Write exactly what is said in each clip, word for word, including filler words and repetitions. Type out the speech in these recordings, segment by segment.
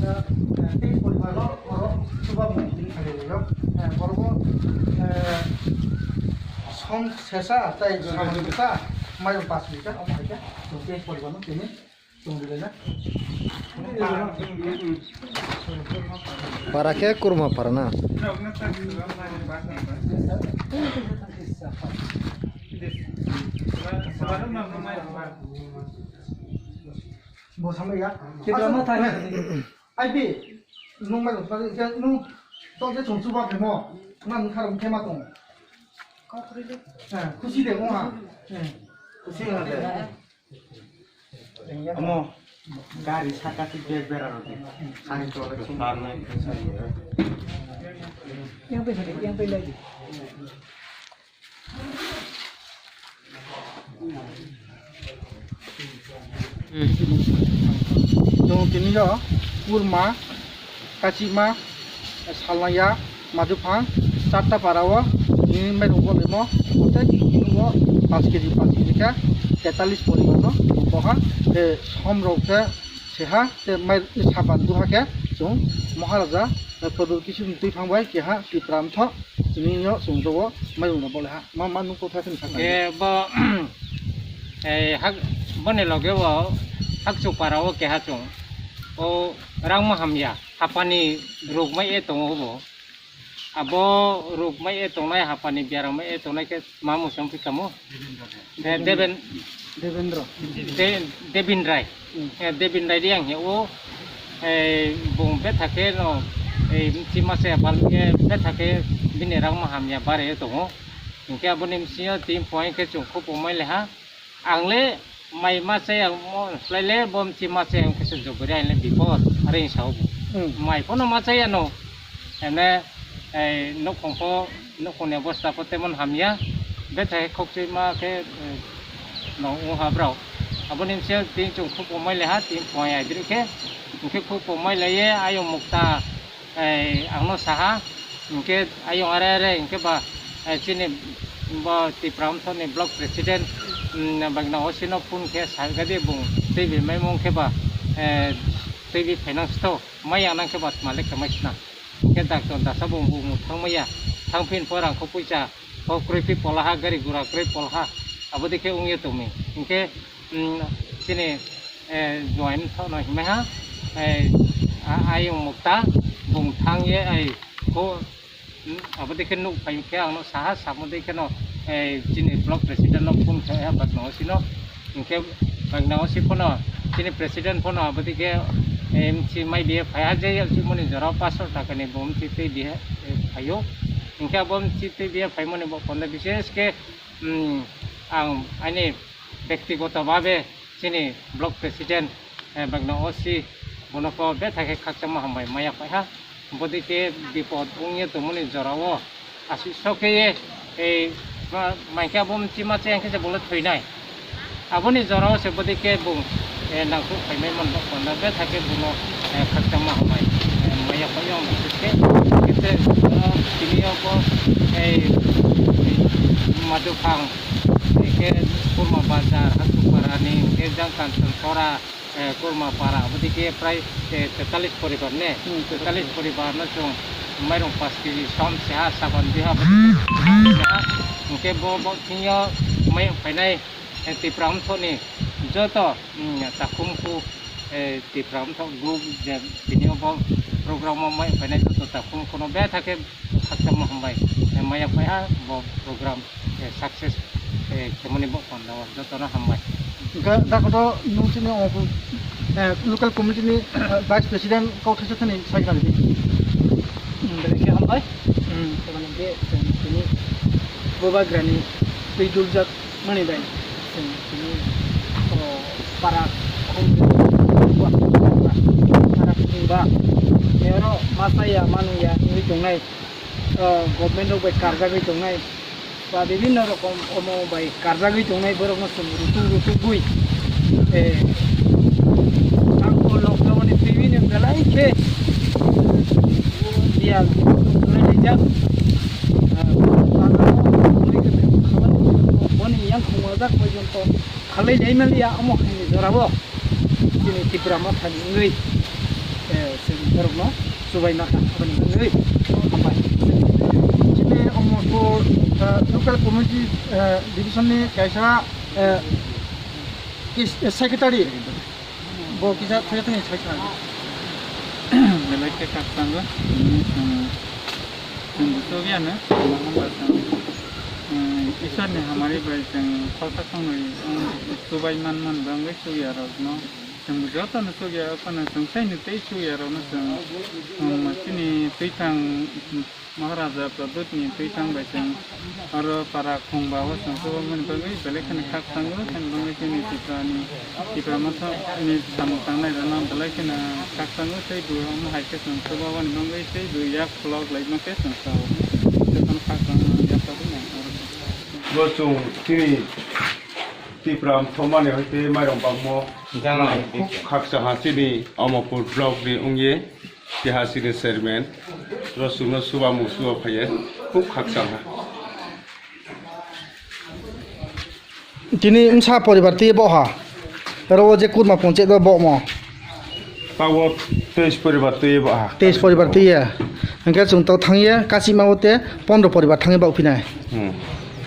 Tei poribar no oro chuba mung tini khalai rok. Borok bo som sesa tei samung sesa mai pas mita omo hai khe tei poribar no tini. Para khe Kurma para na. Bo samai ya. Kebra ma thai. Ai bi. Nung mai nung nung to je chung chuba phemo. Nang khar khe ma tong. Khusi de mo ha. Khusi ha de. Omo gari saka ti bek bera rodi. Ani tole chung. Yang pe yang pe lagi. Chwng tini o Kurma, Kachima, Salnaya, Maduphang, Chatta para o tini mairum bo lemo, tei tini o paanch kg, paanch kg khe tetalis poribar no boha, tei som rok khe seha, tei mai saban duha khe chwng Maharaja Pradyot Kishore ni twi phang bai keha Tipra mtho tini o chwng jogo mairum no bo leha. Ma, ma nung kothai kheno sakha. Ke bo, eh, hak, boni loge bo Hakchuk para o keha chwng. O rang ma hamya, hapani ruk mai e tongo bo. Abo ruk mai e tongnai, hapani biaram mai e tongnai khe ma muchung pi kamo. Eh, Deben, Debendra. De-, Debin Rai. Hmm. Eh, Debin Rai di ang he o, eh, bung betha khe no, eh, chima se bal, eh, betha khe bini rang ma hamya bare tongo. Hinkhe aboni bisingo tin point khe chwng khupumai leha. Ang le mai ma chaya mo khlai le, bo mchi ma chaya, hinkhe se jobori ang le bipod, are hinwi sao bo. Hmm. Mai phano ma chaya no. Ene, ei, nukhung pho, nukhungni obostha pho temon hamya. Betha khe khokchwi ma khe, eh, no wngha brao. Aboni bisingo tin chwng khupumai leha, tin point aidri khe. Hinkhe khupumai laiye, ayung mukta, ei, ang no saha, hinkhe ayung are are, hinkhe ba, eh, chini bo Tipra Motha ni block president, mm, bagna O C no phone khe sa gadi bung twi bi mai mung khe ba, eh, twi bi phainang sito, mai yang nang khe ba malik khe mai sina. Hinkhe doctor dasa bung bung thang maya, thang phin pho rang kho puisa, kho kroi phi pola ha, gari gura kroi pola ha, abo dikhe wngya tongmi. Hinkhe, mm, chini, eh, join thokno himai ha, eh, a-, ayung mukta, bung thang ye, ai, kho, mm, abo dikhe nuk phai khe ang no saha, samo dikhe no, eh, chini block president no phone khe ha, bagna O C no, hinkhe bagna O C phone no, chini president phone no, abo dikhe, eh, M C mai biye phai ha, je moni jora paanch sho taka ni bo M C twi biye, eh, phaio, hinkhe abo M C twi biye phai moni bo konda bishesh khe, mm, ang ani bektigoto bhabe chini block president, eh, bagna O C, bono pho betha khe khakchangma hambai maya phai ha. Bodi khe bipod wngya tongmani jora o aswk sok khe ye, eh, ma-, maikhe abo mchi ma chayang khe se bole thwinai. Aboni jora o se bodi khe bung, eh, nangkuk phaimai manbo kono betha khe bono, eh, khakchangma hambai, eh, maya phai o ang khe, khe se, eh, tini o bo, eh, Maduphang, eh, khe Kurma Bazar, Hakchukpara ni, khe jang Kanchanpara, eh, Kurma Para, abodi khe prai, eh, tetalis poribar ne? Hmm, tetalis poribar no chwng mairung paanch kg som seha, saban duha, abodi khe seha. Hinkhe bo, bo thwngyo mai phainai, eh, Tipra Motha ni joto, mm, takhum khu, eh, Tipra Motha group je tini o bo program o mai phainai joto takhum khuno betha khe khakchangma hambai, eh, maya phai ha bo program, eh, success, eh, khemoni bo panda o jotono hambai. Hwnkhe dakhoto nung chini o, eh, local committee ni, eh, vice president kok thaisa thani sai khna ridi. Hmm, belai khe hambai. Hmm. Tamani be chwng tini bubagrani twi duljak mani bai chwng tini, o, para khum para khumba oro ma chaya ma nungya wngwi tongnai, o, government rok bai karjagwi tongnai ba bibinno rokom omo bai karjagwi tongnai borokno chwng rutuk rutukgwi, eh, ang o lockdown ni twi bini belai khe biyal belai rijak, ah, boni yang khumajak porjonto khalai lai maliya omo hai ni jorabo chini Tipra Mothani wngwi, eh, chwng Borokno chubaima kha, aboni bagwi hambai. Chini Omorpur, eh, local community, eh, division ni kaisa, eh, kis-, eh, secretary bo kisa thaya thani sai sa. Belai khe khakchangwi, chwng, chwng buchuk ya no, chwng, eh, Ishwar ni hamari bai chwng khorsa khornwi, eh, chubai man man bagwi chukya rokno. Chwng jotono chukya, phano chwng saino tei chukya rokno chwng, um, chini twi thang, um, Maharaja Pradyut ni twi thang bai chwng oro para khung ba o chwng chubamani bagwi belai kheno khakchango, chini bagwi chini Tripura ni, Tipra Motha ni samung tangnai rokno belai kheno khakchango, tei bo omo hai khe chwng chubamani bagwi tei bo yak pholok lai ma khe chwng sao. Jotono khakchango, yak pholok nang oro. Bo chwng chini Tipra Motha mani hai tei mairong bagmo. Jana. Khub khaksa ha chini Omorpur block ni wngye, keha chini chairman, rosukno chuba mung chuba phaiye, khub khaksa ha. Tini msa poribar twi bo ha. Oro o je kurma ponchayat o bo mo. Tago teis poribar twi bo ha. Teis poribar twi ya. Hingke chwng to thangye, kasima o te pondro poribar thangye ba uphinai. Hmm.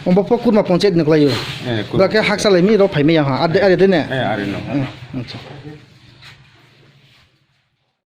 Ombo po kurma ponchayat ni kwlaio. Eh, kurma. Ba khe haksa laimi ro phaimai ya ha. Ade, ade de ne? Eh, are no. Hmm, acha.